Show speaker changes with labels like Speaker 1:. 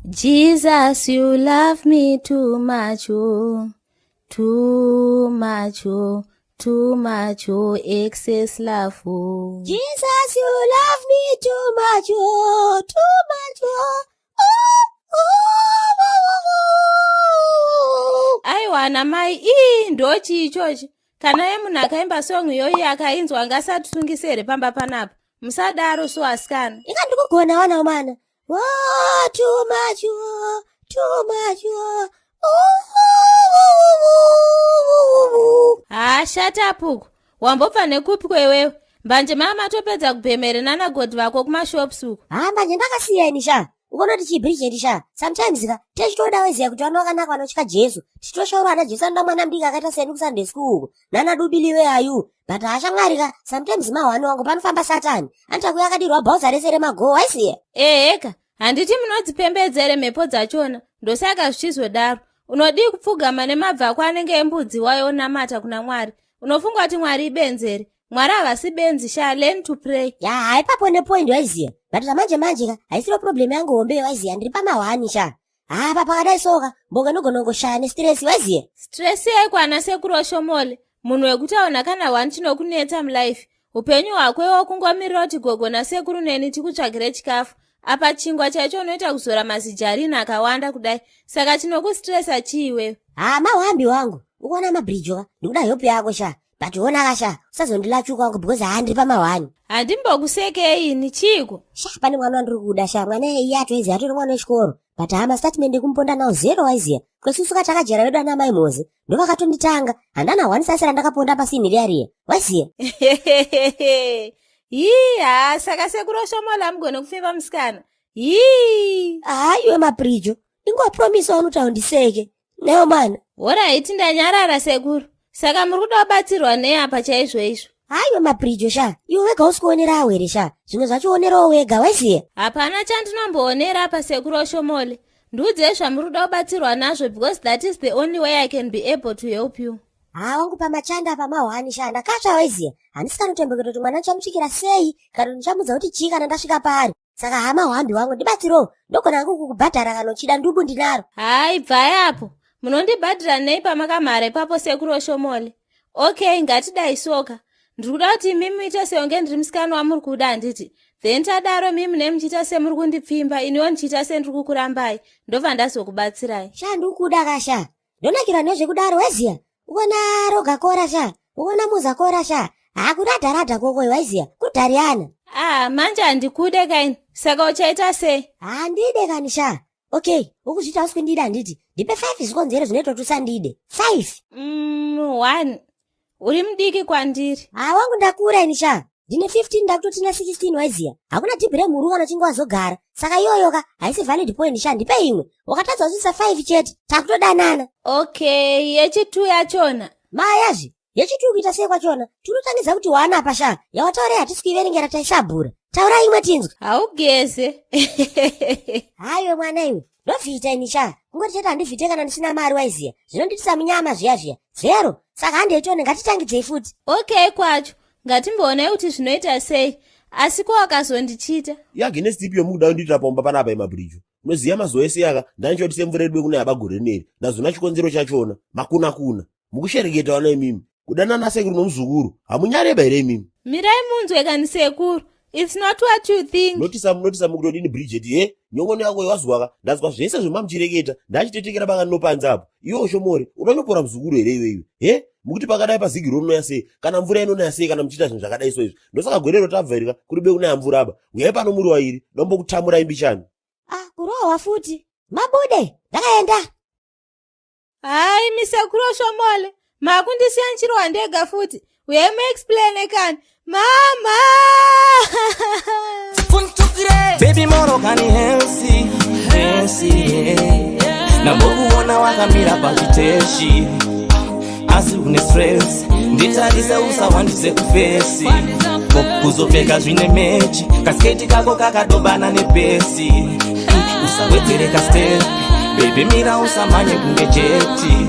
Speaker 1: Jesus, you love me too much, oh, too much, oh, too much, oh, excess love, oh.
Speaker 2: Jesus, you love me too much, oh, too much, oh. Oh, oh, oh, oh.
Speaker 1: Aiwa namai, ii ndochii ichochi? Kana ye munhu akaimba song iyoyi akainzwa angasatisungise here pamba panapa? Musadaro so asikana.
Speaker 2: Inga ndikugona wana mwana. Oh, too much, oh, too much, oh. Oh, oh, oh, oh, oh.
Speaker 1: Haa, shut up uku. Wambobva nekupi kwewewe? Mbanje mama matopedza kubhemere nanagodhi vako kumashops uku.
Speaker 2: Ha, manje ndakasiya ini sha. Ukaona kuti chibridget sha. Sometimes ka techitoda weziya kuti vana vakanaka vanotya Jesu. Tichitoshaura ana Jesu anoda mwana mudiki akaita seni kuSunday school uku. Nana dubiliwe ayu. But hashamwari ka sometimes mahwani wangu panofamba Satani. Anoita kuya akadirwa bhauza rese remagoo waisiya.
Speaker 1: Eheka, handiti munodzipembedzere mhepo dzachona, ndosaka zvichizodaro. Unodii kupfugama nemabvi ako anenge embudzi wayo onamata kuna Mwari? Unofunga kuti Mwari ibenzi here? Mwari havasi benzi sha, learn to pray.
Speaker 2: Ya, haipapo nepoint waiziya. But zvamanje manje ka haisiro problem yangu hombe waiziya ndiri pamahwani sha. Ha, pa pakadai soka mbonga inogona kungoshaya nestress waiziya.
Speaker 1: Stress yaikwana sekuru Oshomole, munhu wekuti aona kana one chinokunetsa mulife. Upenyu hwako iwo kungomirira kuti gogo nasekuru neni tikutsvagire chikafu. Apa chingwa chaicho unoita kuzora mazijarina akawanda kudai. Saka chinokustressa chii iwewe?
Speaker 2: Ha, mahwambi wangu. Ukuona mabridge ka ndikuda help yako sha. But ona ka sha usazondilachuka wangu because ha ndiri pamahwani.
Speaker 1: Handimbokusekei ini chiiko?
Speaker 2: Sha pane mwana wandiri kuda sha mwana iye atoiziya atori mwana wechikoro. But hama statement yekumuponda nawo zero waiziya. Kwesusu ka takajera vedu ana mai Moze. Ndovakatonditanga. Handana one sasi randakaponda pasini riya riya. Waiziya?
Speaker 1: Hii, haa, saka sekuru Oshomola hamugone kufeva musikana. Hii.
Speaker 2: Haa iwe maprijo. Ingopromisa unotaura undiseke. Newo mwana.
Speaker 1: Horaiti ndanyarara sekuru. Saka muri kuda kubatsirwa nei apa chaizvo izvo?
Speaker 2: Haiwe maprijo sha. Iwe wega usikuonerawo here sha. Zvimwe zvacho onerawo wega waiziya.
Speaker 1: Hapana chandinombonera apa sekuru Oshomole. Ndiudzei zvamuri kuda kubatsirwa nazvo because that is the only way I can be able to help you.
Speaker 2: Ha wangu pamachanda pamahwani sha ndakatsva waiziya. Handisi kanotombeketa kuti mwana ndichamusvikira sei kana ndichamudza kuti chii kana ndasvika paari. Saka hama hwambi wangu ndibatsirewo ndogona hangu kukubhadhara kana uchida ndubu ndinaro.
Speaker 1: Hai bvai apo. Munondibhadhira nei pamakamhara ipapo sekuru Oshomole? Okay, ngatidai soka. Ndiri kuda kuti imi muite seunge ndiri musikana wamuri kuda handiti? Then tadaro imi mune muchiita semuri kundipfimba iniwo ndichiita sendiri kukurambai. Ndobva ndazokubatsirai.
Speaker 2: Sha ndikuda ka sha. Ndonakirwa nezvekudaro waiziya. Ukona roga kora sha. Ukona muza kora sha. Hakuradharadha koko waiziya. Kudhariana.
Speaker 1: Ah, manje handikude kaini. Saka uchaita sei?
Speaker 2: Handide kani sha. Okay, ukuzviita usi kundida handiti. Ndipe 5 zvikonzero zvinoita kuti usandide. 5.
Speaker 1: 1. Uri mudiki kwandiri.
Speaker 2: Ha wangu ndakura ini sha. Ndine 15 ndakutotina 16 waiziya. Hakuna dhibhi remhuru kana uchinge wazogara. Saka iyoyo ka haisi valid point sha ndipe imwe. Wakatadza kusvitsa 5 chete. Takutodanana.
Speaker 1: Okay, yechitu yachona.
Speaker 2: Mayazvi. Yechitu kuita sei kwachona? Tinotangidza kuti wana apa sha. Yawataura hatisi kuiverengera taisabhura. Taura imwe tinzwe.
Speaker 1: Haugeze.
Speaker 2: Haiwe mwana iwe. Ndovhita ini sha. Kungoti chete handivhite kana ndisina mari waiziya. Zvinonditisa munyama zviya zviya. Zero. Saka handei tione ngatitangidzei futi.
Speaker 1: Okay kwacho. Ngatimboonai kuti zvinoita sei. Asi ko akazondichita.
Speaker 3: Yagenesi ipi yomukuda kundiitira pomba panapa yemabridge? Unoziva mazuva ese aka ndanchoti semvura yedu yekunaya bagore rineri. Ndazona chikonzero chachona. Makuna kuna. Mukushereketa vana imimi. Kudanana sekuru nomuzukuru. Hamunyareba here imimi?
Speaker 1: Mirai munzwe kani sekuru. It's not what you think.
Speaker 3: Notisa notisa mukutodini Bridget he? Nyongono yako wazwaka. Ndazwa zvese zvemamuchireketa. Ndachitetekera pakanopanza apo. Iwe Oshomore, unonyopora muzukuru here iwe iwe? He? Mukuti pakadai pazigiro rinouya sei? Kana mvura inonaya sei kana muchiita zvinhu zvakadai so izvi? Ndosaka gore rotabva irika kuri be kunaya mvura apa. Uyai pano muri wairi. Dombokutamura imbichani.
Speaker 2: Ah, kurohwa futi. Mabude, ndakaenda.
Speaker 1: Hai misekuru Oshomole, makundisiya ndichirohwa ndega futi. Uyai muexplaine kani. Mama!
Speaker 4: Baby moro kani hensi hensi yeah. Nambokuona wakamira pachiteshi asi une stress nditarise usawandise kufesi kuzopfeka zvine mechi kasketi kako kakadobana nepesi usawedzere kastep baby mira usamanye kunge jeti.